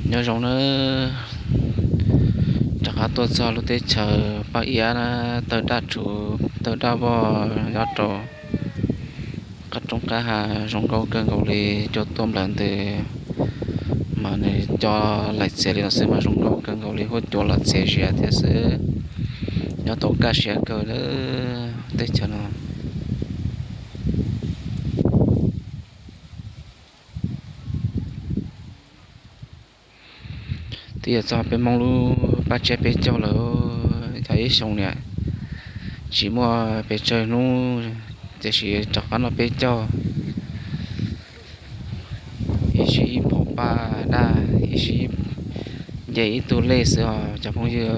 Nyob zoo nawb, rov qab tuaj txog lub teb chaws Paj Iab na, tawg daj rhuv tawg daj vog nyob rau qab roob qab hav zoo nkauj kawg nkaus li. Cua tuaj nplawm ntws mas nws cov laim txias li no xwb mas zoo nkauj kawg nkaus li, huab cua los txias zias thiab xwb. Nyob tau kaj siab kawg lawm teb chaws no. Twb yog txog peb Hmoob lub paj tsiab peb caug lawm, yog ib xyoo niam tsis muaj pes tsawg hnub, tiam sis rov qab noj peb caug, ib sij ib phom paj daj, ib sij nce ib tug lej xwb os cov phooj ywg.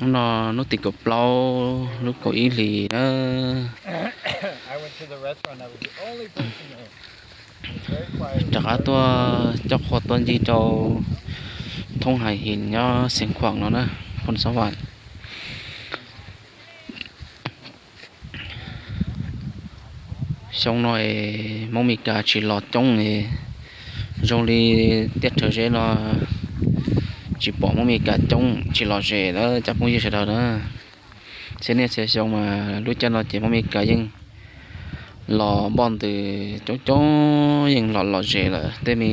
Hnub no hnub tim kaum plaub lub kaum ib hlis na, rov qab tuaj coj qhua tuaj ncig rau thoob hais his nyob Xeev Khuam no na, Phoos Xab Vam. Xyoo no es Hmoob Mes Kas tsis los coob, zoo li tiaj rhawv zeb no tsis pom Hmoob Mes Kas coob tsis lom zem lawm cov phooj ywg sawv daws na. Txhiab niaj txhia xyoo mas lub caij no ces Hmoob Mes Kas yeej los npoj ntws coob coob, yeej los lom zem lawm. Tej me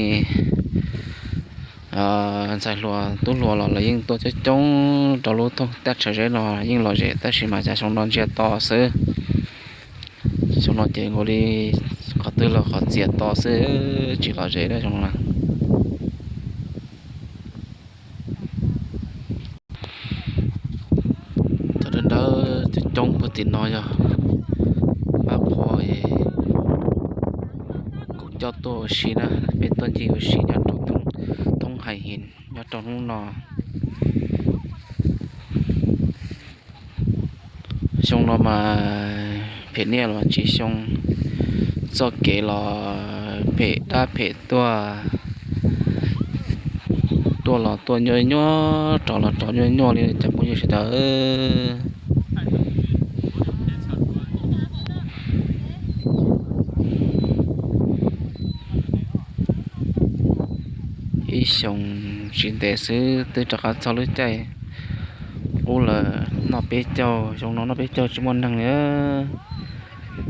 ntxhais hluas tub hluas los lawv yeej tuaj coob coob rau lub thoob tiaj rhawv zeb no yeej lom zem, tab sis mas cas xyoo no ntsiag to xwb. Xyoo no ces nkaus li qhov twg los qhov txias to xwb, tsis lom zem lawm xyoo no. Cov dawb dawb coob coob puag tim no yog pab qhua kuv coj tuaj ua si na, peb tuaj ncig ua si nyob rau thoob hais his nyob rau hnub no. Xyoo no mas phem niaj los tsis xyoo, txoj kev los phem dab phem tuaj, tuaj los tuaj nyuaj nyuaj, rov los rov nyuaj nyuaj li cov phooj ywg sawv daws. Ib xyoos tsis ntev xwb twb rov qab txog lub caij qub lawm, noj peb caug, xyoo no noj peb caug tsis muaj neeg li.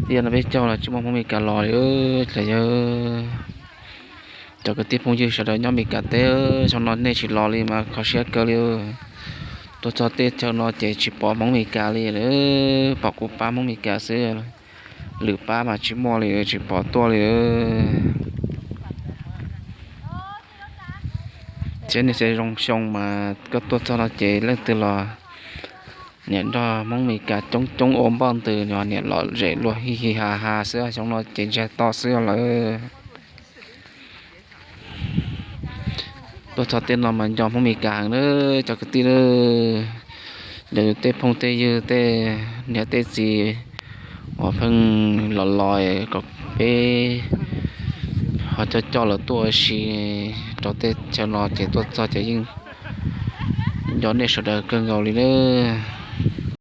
Twb yog noj peb caug los tsis muaj Hmoob Mes Kas los li. Los yog cov kwv tij phooj ywg sawv daws nyob Mes Kas teb, xyoo no nej tsis los li mas kho siab kawg li. Tuaj txog teb chaws no ces tsis pom Hmoob Mes Kas li lawm, pom kuv pab Hmoob Mes Kas xwb, lwm pab mas tsis muaj li, tsis pom tuaj li. Txhiab niaj txhia xyoo mas koj tuaj txog no ces leej twg los niam nrog Hmoob Mes Kas coob coob ua npoj ntws, niam lom zem luag hij hij ha ha xwb, xyoo no ces ntsiag to xwb lawm. Tuaj txog tej no mas nco Hmoob Mes Kas heev na cov kwv tij na. Nco yus tej phooj tej ywg tej niam tej txiv uas pheej los los kom peb ho coj coj lawv tuaj ua si rau tej chaw no ces tuaj txog ces yeej nco nej sawv daws kawg nkaus li nawb.